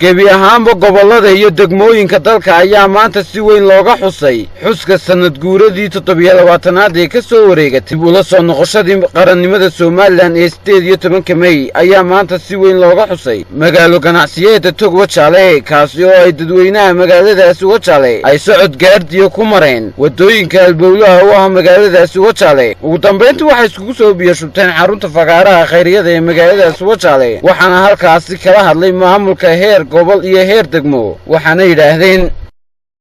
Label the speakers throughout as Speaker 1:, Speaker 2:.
Speaker 1: Gebi ahaanba gobollada iyo degmooyinka dalka ayaa maanta si weyn looga xusay xuska sanad guuradii 27aad ee ka soo wareegatay dib ula soo noqoshadii qarannimada Somaliland ee 18-ka Mey ayaa maanta si weyn looga xusay magaalo ganacsiyeedda Tog Wajaale, kaasi oo ay dadweynaha magaaladaasi Wajaale ay socod gaardiya ku mareen waddooyinka albowlaha u ah magaaladaasi Wajaale. Ugu dambayntii waxay iskugu soo biyo shubteen xarunta fagaaraha khayriyada ee magaaladaasi Wajaale, waxaana halkaasi kala hadlay maamulka heer gobol iyo heer degmo, waxaana yidhaahdeen: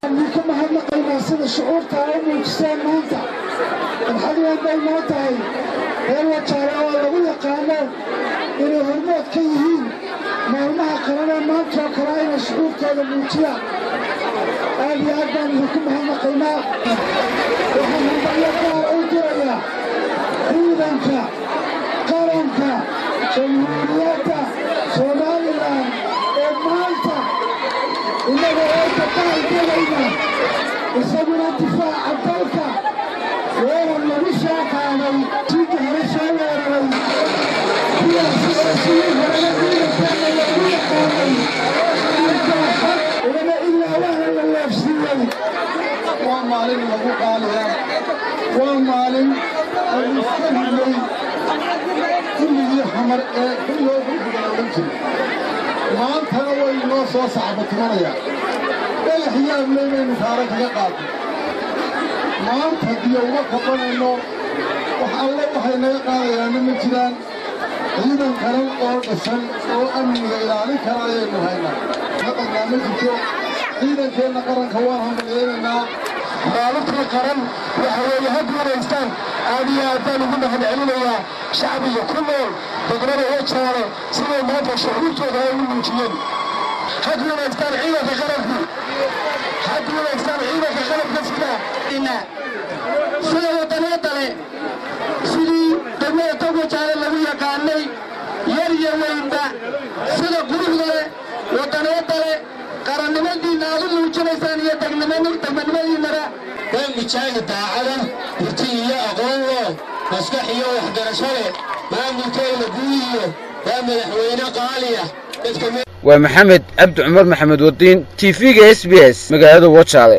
Speaker 2: Ka mahadnaqaynaa sida shucuurta ay u muujiseen maanta. Farxad weyn bay noo tahay reer Wajaale oo lagu yaqaano inay hormood ka yihiin maalmaha qaranee maanta oo kale inay shucuurtooda muujiyaan. Aad iyo aad baan idinku mahadnaqaynaa. Waxaan hambalyo gaar u dirayaa ciidanka qaranka Jamhuuriyadda Somaliland ee maanta innaga oo dagaal gelayna isaguna difaaca dalka weerar lagu soo qaaday, jiidda hore soo weeraray, kuwaasi oo sidii horena ciidankeenna loogu yaqaanay ilbaaxad ilama ilaa waana la leefsiiyey.
Speaker 3: Waa maalin lagu qaaliya, waa maalin aynu iska ridnay kulligii Xamar ee loo gurguda la odhan jiray. Maantana way noo soo sacbatumanayaan. Dhagax iyo abley baynu kaara kaga qaadnay. Maanta diyo uma kabanayno, wax alle waxay naga qaadayaanna ma jiraan. Ciidan qaran oo dhisan oo amniga ilaalin kara ayaynu haynaa, naqadnaa ma jirto. Ciidankeenna qaranka waan hambalyaynaynaa.
Speaker 4: Maalintii qaran waxa weeye ha guulaystaan. Aad iyo aad baan ugu mahad celinayaa shacbiga ku nool degmada Wajaale siday maanta shucuurtooda ay u muujiyeen. Ha guulaystaan ciidanka qaranku, ha guulaystaan ciidanka qalabka sida.
Speaker 5: Sida wadaniyadda leh, sidii degmada Togwajaale lagu yaqaanay, yar iyo weynba, sida quruxda leh, wadaniyadda leh, qarannimadiinna aad u muujinaysaan iyo degmanimadiinnaba.
Speaker 6: Waa mujaahid daacada, hurti iyo aqoon loo, maskax iyo waxgarasho leh. Maamulkeenna guudiyo waa madaxweyne qaaliya dadka.
Speaker 1: Waa Maxamed Cabdi Cumar, Maxamed Wadiin, TV-ga SBS, magaalada Wajaale.